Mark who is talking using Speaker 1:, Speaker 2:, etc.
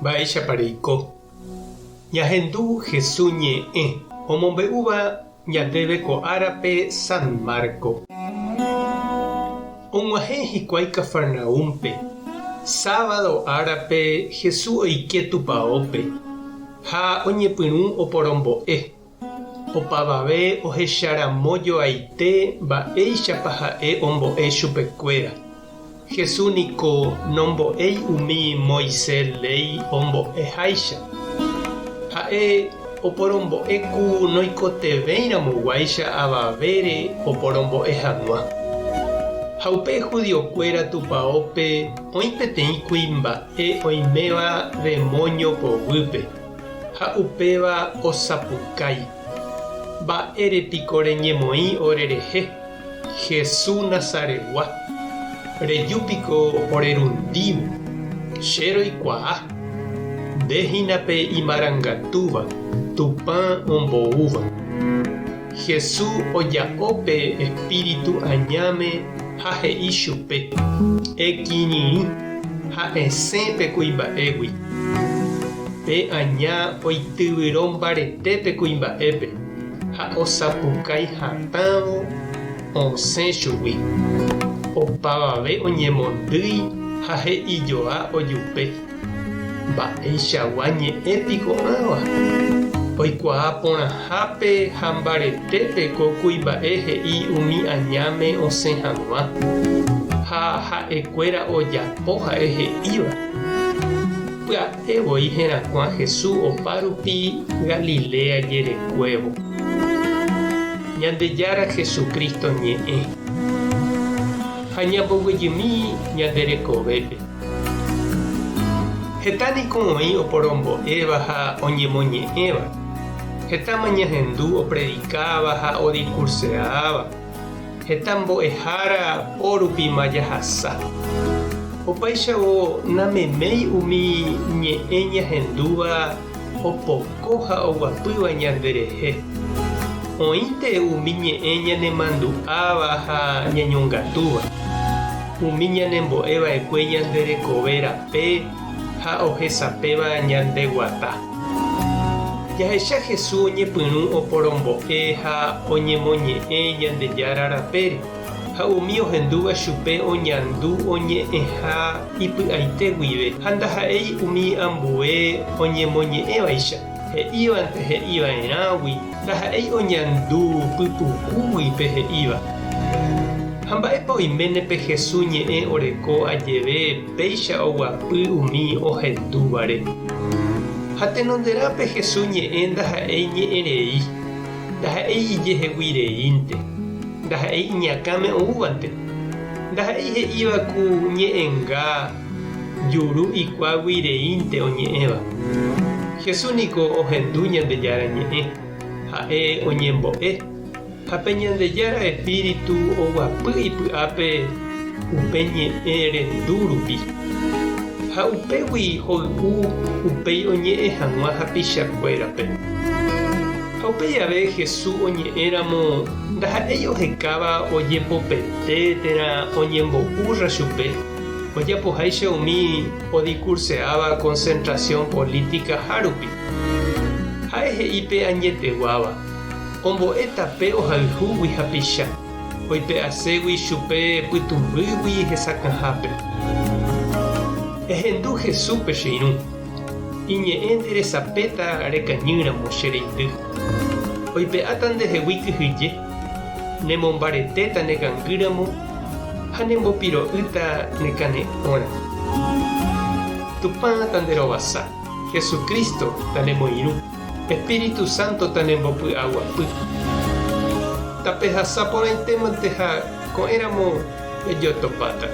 Speaker 1: Mba'éichapa reiko? Ñahendu Hesu ñe'ẽ omombe'úva ñandéve ko árape San Marco. Og̃uahẽ hikuái Cafarnaúmpe. Sábado árape Hesu oike tupaópe ha oñepyrũ oporombo'e. Opavave ohecharamo joaite mba'éichapa ha'e ombo'e chupekuéra. Jesús niko nombo'éi umi Moisés léi ombo'eháicha. Ha'e oporombo'e ku noikotevẽiramoguáicha avavére oporombo'e hag̃ua. Ha upe judiokuéra tupaópe oĩ peteĩ kuimba'e oiméva demóño poguýpe. Ha upéva osapukái, Mba'ére piko reñemoĩ orerehe, Jesús Nazaretgua? Reju piko orerundívo? Che roikuaa, nde hína pe imarangatúva, Tupã omboúva. Jesús oja'o pe espíritu añáme ha he'i chupe, Ekirirĩ ha esẽ pe kuimba'égui. Pe aña oityvyro mbarete pe kuimba'épe ha osapukái hatãvo osẽ chugui. Opavave oñemondýi ha he'ijoa ojupe. Mba'eichagua ñe'ẽ piko ãva? Oikuaa porãhápe ha mbaretépe ko kuimba'e he'i umi añáme osẽ hag̃ua, ha ha'ekuéra ojapo ha'e he'íva. Pya'e voi herakuã Jesús opa rupi Galilea jerekuévo. Ñandejára Jesucristo ñe'ẽ. Ha ñamboguejymi ñande rekovépe. Heta niko oĩ oporombo'éva ha oñemoñe'ẽva, hetáma ñahendu opredikáva ha odikurseáva, heta mbo'ehára pórupima jahasa. Opáichavo nameméi umi ñe'ẽ ñahendúva opoko ha oguapýva ñanderehe. Oĩnte umi ñe'ẽ ñanemandu'áva ha ñañongatúva, umi ñanembo'e va'ekue ñande rekove rape ha ohesapéva ñande guata. Jahecha Jesús oñepyrũ oporombo'e ha oñemoñe'ẽ Ñandejára rapére. Ha umi ohendúva chupe oñandu oñe'ẽha ipy'aite guive, ha ndaha'éi umi ambue oñemoñe'ẽvaicha, he'ívante he'iva'erãgui, ndaha'éi oñandu pypukúgui pe he'íva. Ha mba'épa oiméne pe Jesús ñe'ẽ oreko ajeve péicha oguapy umi ohendúvare? Ha tenonderã pe Jesús ñe'ẽ ndaha'éi ñe'ẽ rei. Ndaha'éi ijehegui reínte, ndaha'éi iñakãme oúvante, ndaha'éi he'íva ku ñe'ẽnga juru ikuágui reínte oñe'ẽva. Jesús niko ohendu Ñandejára ñe'ẽ, ha'e oñembo'e, ha pe Ñandejára espíritu oguapy ipy'ápe upe ñe'ẽ rendu rupi. Ha upégui hoy'u upéi oñe'ẽ hag̃ua hapichakuérape. Ha upe jave Jesús oñe'ẽramo ndaha'éi ohekáva ojepopete térã oñembo'úrra chupe, ojapoháicha umi odikurseáva concentración política hárupi. Ha'e he'i pe añeteguáva, ombo'e tape ohayhúgui hapicha, oipe'aségui chupe pytũmbýgui hesakãhápe. Ehendu Jesúspe che irũ. Iñe'ẽ nde resapéta rekañýramo che reindy. Oipe'áta ndehegui kyhyje, nemombaretéta ne kangýramo ha nembopiro'ýta ne kane'õra. Tupã tanderovasa, Jesucristo tanemoirũ, Espíritu Santo tanembopy'aguapy. Tapehasa porãitémante ha ko'ẽramo jajotopáta.